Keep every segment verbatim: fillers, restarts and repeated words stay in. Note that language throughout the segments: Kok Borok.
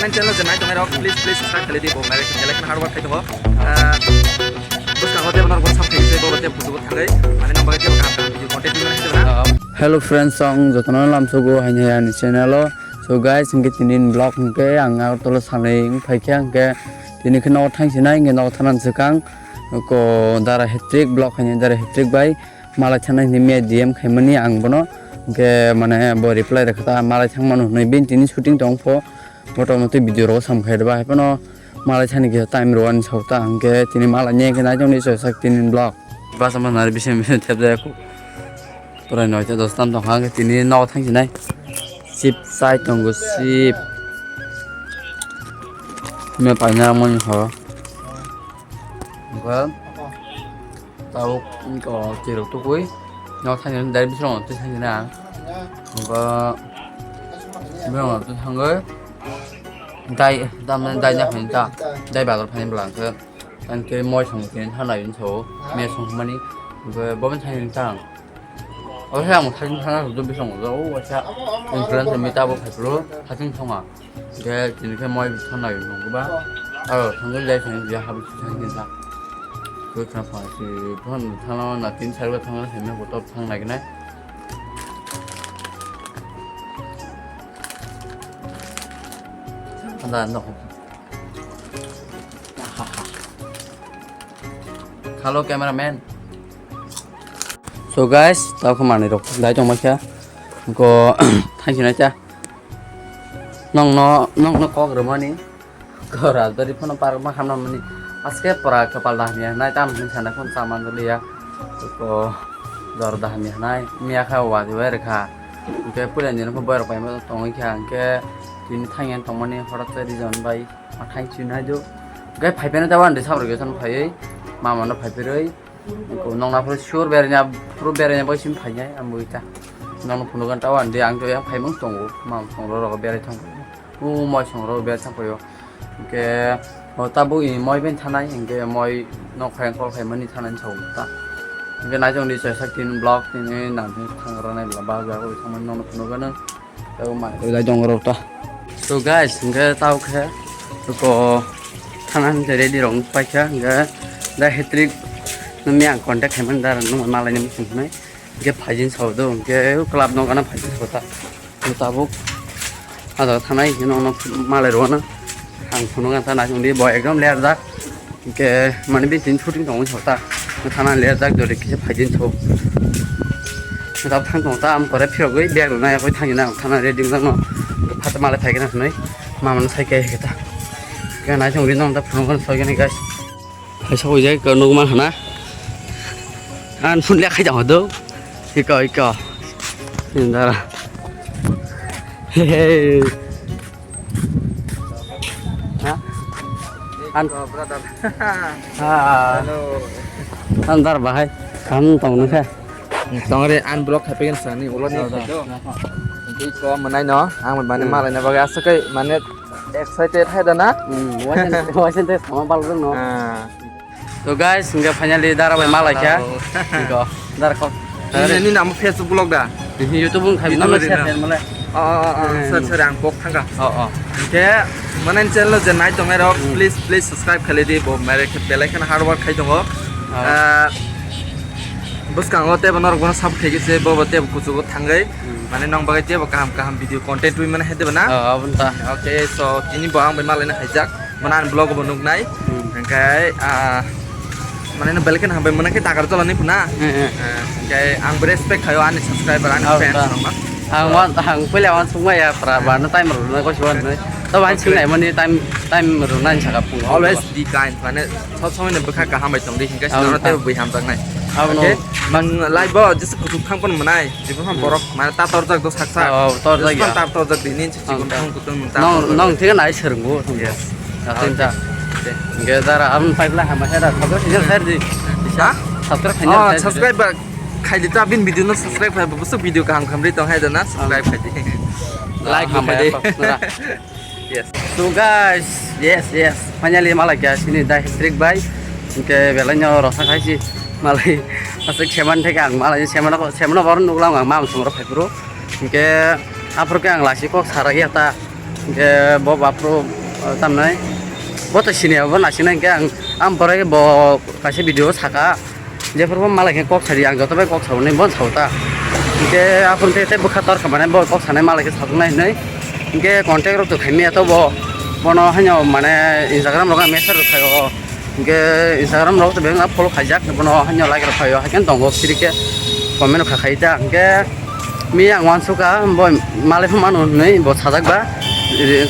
Channel je nai tongnai rok, please, please subscribe khlai di, bo nai rok khe lekha hard work khai tongo. Ah, bwskango tebo norok WhatsApp khai se, bo tebo kuchugo thangwi, mane nang bagwi tebo kaham kaham video content twi mani hwnwi na. Hello friends, ang jotono lamsogo haini ani channel o. So guys, hwnkhe tini vlog hwnkhe ang Agartala salai wng phaikha, hwnkhe tini khe nogo thangsinai, hwnkhe nogo thanani swkang ko Dara Hattrick vlog haini Dara Hattrick bai malai thanai hwnwi miya D M khaimani ang bono, hwnkhe mane bo reply rwkha ta malai thangmano hwnwi bini tini shooting tong pho. Motamoti video rok sam khai rwba, hai phano malai sani kisa time rwani saw ta, hwnkhe tini malai ni khe nai tongni soisak tini vlog. Basa ma nari bising bising thep jaya kho. Pura noi ta dos tam tong kha, hwnkhe tini nogo thang sinai. Sip sai tongo, sip. Me paina moni ho. Hwnkhe. Tabuk wngkha o cherok tukui. Nok thani direct bising twi thani na. Ba bising twi thangwi. Dai, dam dai na phani ta. Dai bazar phani bwla hwnkhe. Tang khe moi song khe thanai wngkha o. Me song mani. Hwnkhe bo thani wngkha ang. Abo khe ang thani thana rwdu bising o. O waisa. Influence mi tabuk phaipro. Thani thonga. Hingke tini khe moi bwsa nai nungkha ba. Aro thangwi jai thangwi ya habi thangwi khe sa. Koi khna pha si phone thangna na tin sari ba thangna se me kotor thang nai nai. Anda no. Hello cameraman. So guys, tao khe manwi rok dai tong kha. Ko thangsinai cha. Nongno, nongno kok rwmani. Ko Rajbari phano park ma hamna mani. Aske pora kapal da hamya nai tam hin sana khun saman liya. Ko jor da hamya nai. Miya kha wa di wer kha. Hingke puila ni no boy rok pai ma tong kha hingke tini thangya tongmani horat se reason bai ma thang chinai do. Hingke phai pheno ta wan de sabro ge san phai. Mama no phai phiroi. Nokna phuru sure beraiya, phuru beraiya bai simi phainai, ang bo ita. Nokno phunukgwi tao ang di, ang to yang phaimung tongo, mam songrok rok berai thang phaio. O moi songrok berai thang phaio. Hingke, o tabuk i moi bai thanai, hingke moi nok phai call khaimani thanai sa ta. Hingke nai tong di chaisa tin block, tini nang thang rwnai bwla, ba jaga bai thangmani nokno phunukgwi nang. Tei o manwi lai dong rok ta. So guys, hingke tao khe ko thana hingke ready rok paikha hingke da Hattrick nungni ang contact khaimani da nung malai ni muchung hwnwi hingke phaijin sao do hingke club no gana phaijin sao ta. Tabuk ah jaga thanai hingke nono malai rwna ang phunukgwi ta nai chong di bo ekdom ler jak. Hingke mane bini tini shooting tongwi sota. Thana ler jak jodi kisa phaijin so. Tab thang tong ta am pore phirogwi bag rwna yakwi thangwi na thana ready wngjakno. Phat malai phaikhe na hwnwi mamano sai khe ta. Khe nai chong ri nong ta phunukgwi soi gani guys. Hai sa ujai ko nukma hana. An phun le khai jang do. Iko iko. Indara. Hey hey. Ha? An- Iko, brother. Ha. Hello. Andar bahai. Kam tong nang kha. Tong re an block khai pegen sani ulo ni. Da, da. Iko manai no. Ang mane Hmm. malai na bagai asakai mane excited hai da na. Hmm. Waisen waisen te sama bal no. Ah. To guys, hingke finally dara bai malai kha. Hello. Iko, dara kok. Nini, nini namo Facebook blog da? Nini YouTube wng khai, YouTube nono ri share na. Khe mole. Oh, oh, oh, oh, Hmm. Sorry, sorry, ang kok thangka. Oh, oh. Hingke, mane channel je nai tongnai rok, Hmm. Please, please subscribe khlai di, bo mere khe belai kheno hard work khai tongo. Oh. Ah, bwskango tebo norok bono support khai se, bo, bo tebo kuchugo thangwi. Hmm. Mane nong bagwi tebo kaham, kaham video content twi mane hai de ba na? Oh, aboni ta. Okay, so tini bo ang bai malai na haijak. Mane ani vlog bo nuknai. Hmm. Hingke, ah, mane no belai kheno hambai mane khe dagar jolani phuna. Hmm, hmm. Ah, hingke ang bo respect khayo ani subscriber, ani Oh, fans ta. Rok no. Ang wan, ang puila wan sungma ya pra, ba no time rwna ko siwan ne. To wan Okay. Singnai mani time, time rwna ni saka phung. Always be kind, mane sob somoi no bwkha kaham bai tong di, hingke Oh, sino ta. Tei bui hamjaknai. Oh, no. Okay? Mang live bo jesa kutuk thang pon manai, jibon ham Hmm. Borok mane ta torjak do saksa. Oh, torjak ya. Jesa ta torjak di nin. Chikon Ang thang kutung nung ta Nong, tong nong thik na ai serung bo thung. Yes. Natin ta. Okay. Ge dara am pipe la hama hera subscribe khaina share di. Ha? Subscribe khaina Oh, share di. Subscribe ba khai di ta bin video no subscribe khai ba busu video kaham kham ri tong hai da na subscribe khai di. Like Hamba khai di. Ya, nara. Yes. So guys, yes, yes. Finally malai kya sini dai trick bai. Ke belai nyo rosa khai si. Malai asik seman thek ang malai seman ko seman baru nuklang ang mam sumro phai pro. Hingke aphuru khe ang lachi kok sarak ya ta. Hingke bo baphuru, o, tamnai. Bo to sini abo nasinai hingke ang, ang borai bo kaisa video saka. Jephuru bo malai khe kok sadi, ang joto bai kok saboni bo sabo ta. Hingke aphuru te, te bwkha tor kha mane bo kok sanai malai khe sabuknai hinui. Hingke contact rok to khaimya to bo, bono haino mane Instagram rok message rok khaio. Hingke Instagram rok to bebak follow khaijak, bono haino like rok khaio, haikhe tongo free khe comment rok kha khai ta. Hingke mi ang uansukha, bo malai phano hinui bo sajak ba,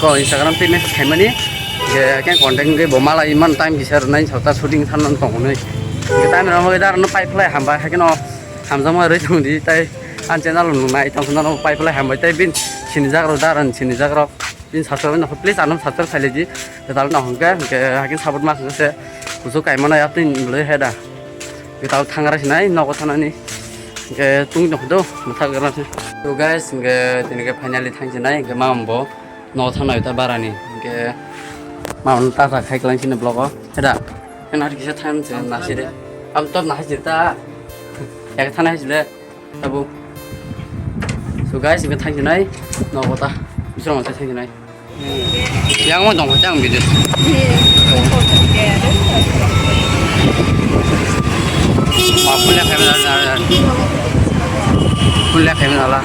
ko Instagram tei message khaimani. Hingke khe contact hingke bo malai man time kisa rwnai sota shooting thanno tongo hinui. Hingke time rok da rwno pai phlai hambai, haikhe no hamjakma rwi tongdi tei ang channel rok nungnai tongkha no pai phlai hambai tei bini sinijak rok da rwni sinijak rok. Bini subscribe no please ano subscribe khailai di. Kwtal no hwnkhe, hwnkhe haikhe support ma khwkhe se kuchuk kaimano yaptwi bwlwi he da. Kwtal thangra sinai nogo thanani. Hwnkhe tungwi tongkha do, mwthak gra se. So guys, hwnkhe tini khe finally thang sinai, hwnkhe mamon bo nogo thangnai ta barani. Hwnkhe mamon ta ta khai kwlang sini vlog o. He da. Khe nari kisa thang se nasi de. Am to nasi de ta. Yak thanai sile. Tabuk. So guys, hingke thang sinai, nogo ta, bisrong se thang sinai. Yang mo dong, yang video. Ma, phone le khaimani ala, phone le khaimani ala.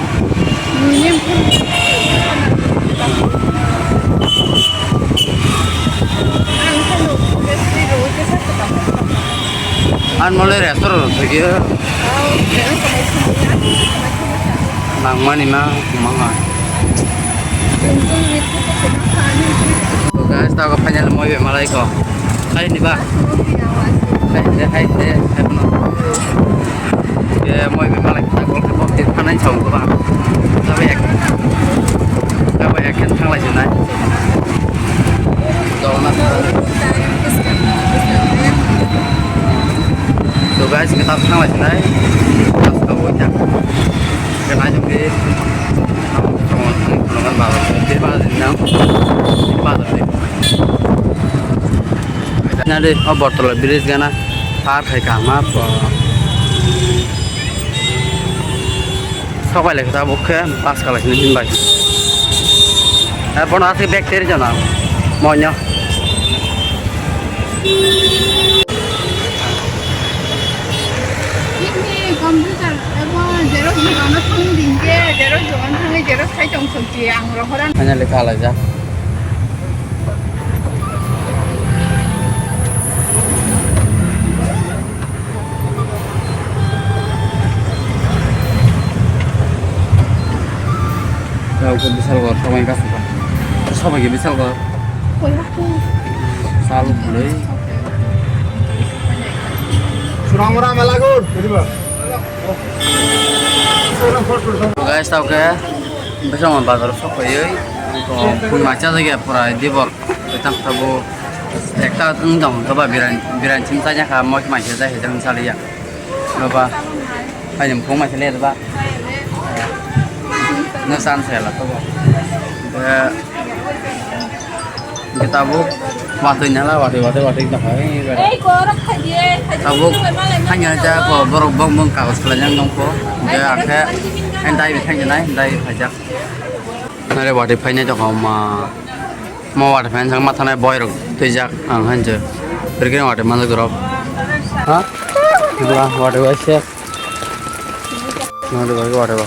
Ang mole restaurant thagi. Nangmani ma manga. So guys, tago final moi be malai ko. Khai ni ba? Khai de, khai de, khai no. Ye moi be malai kita gol ke bok de thanai chong ko ba. Tabe ek. Tabe ek khen thanglai sinai. Jogona. So guys, kita thanglai sinai. Kita suka wajak. Kena jom di. Chong thang kono kan ba. Di ba di nang. Di ba di. Nari, o Bortola bridge gana par khai kaham ma, bo. Sok bai lai khe tabuk khe bus khalai sini himbai. Eh, bono aswk bag teri jana, monyo. Ini computer, abo xerox dogan o thang ding khe, xerox dogan thangwi xerox khai tong sokji ang rohoran. Hanya lekha alaijak. Tei khe Bishalgarh thangbai kha. Sobai khe Bishalgarh. Sal bwlwi. Suramura mela gur. Guys, tao khe Bishalgarh bazar o sok phaiwi. Phung ma cha jagya pura dibor. Tang tabuk ekta wng tong khe ba biryani, biryani chini chajakha, moi khe mai se chai hai jang chaliya. Baba, hai ni phung mai se le ba. No san se la to bo. Hwnkhe tabuk watwi nala, watwi, watwi, watwi tongkha. Tabuk hanya ja ko borok bong bong kagoj khlaijak nongkho. Hwnkhe ang khe dai bi thangjanai, dai bi phaijak. Nare watwi phainai tongkha ma. Mo watwi phaina thangma thanai boy rok twijak ang hanjo. Birkini watwi manjak dorok. Ha? Bla watwi waise. Nare watwi watwi.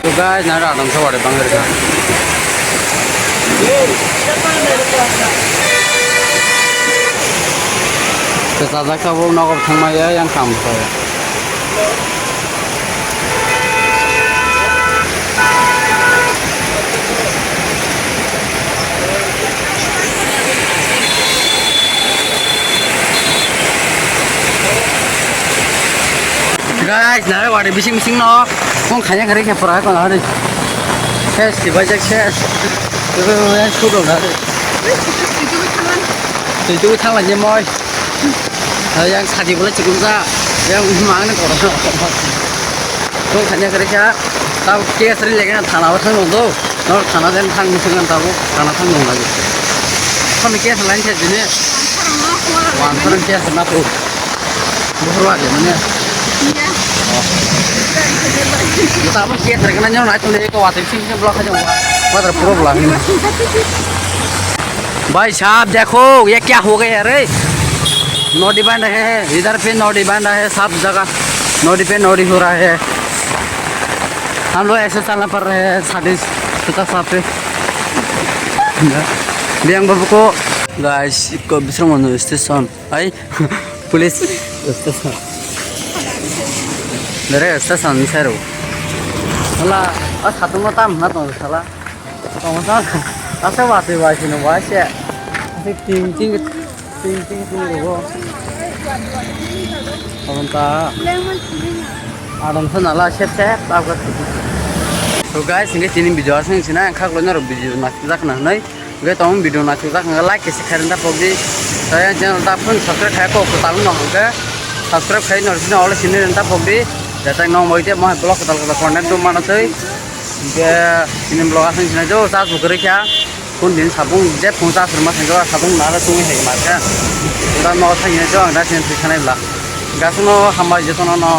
So guys, nai rok adam sa wari bang rikha. Kwchajak tabuk nogo thangma ya yang kam sa. Guys, nai wari bising bising no kong khanya kari khe pura ko nari. Ses sibai jak ses. Sudo nari. Tui tui thanglai je moi. Yang sadi bolai chukung ja. Yang mangni kotor. Kong khanya kari kha. Tabuk case ri legena thana o thang nung do. Nor thana den thang nung thang tabuk thana thang nung lagi. Kono case lain se dine. Wan sarang case na po. Buhur wa de mane. Tabuk case ri kana nyor na tune ko water sing sing block ha jong. Water problem. भाई साहब, देखो, ये क्या हो गया रे? नोडी बन रहे हैं, इधर पे नोडी बन रहे हैं, सब जगह नोडी पे नोडी हो रहा है। हम लोग ऐसे चलना पड़ रहा है, साढ़े छः सात पे। Biang babu ko, guys, ko bisrang mano station. Hai, police station. Dere station ni sero. Hala, a satu mo tam na to sala. Tongsa, asa watwi bai sino bai se. Asa ting ting, ting ting ting rogo. Abang ta. Adam sa nala sep sep abga. So guys, hinge tini video asing sina khak lo naro video na jak na nai. Ge tong video na jak na like se kharen da pogdi. Saya channel ta pun subscribe khai ko ko talu no hangke. Subscribe khai no sina ole sini ta pogdi. Jatang no moi te mo blog tal tal content tu mana tei. Hingke chini vlog asong sinai jo, charge bo kwrwi kha. Phone din sabung, je phone charge rwma thangkhe o sabung nara chungwi hai ma kha. Da no thangya jo, ang da chini thwi sanai bla. Gasno hambai jotono no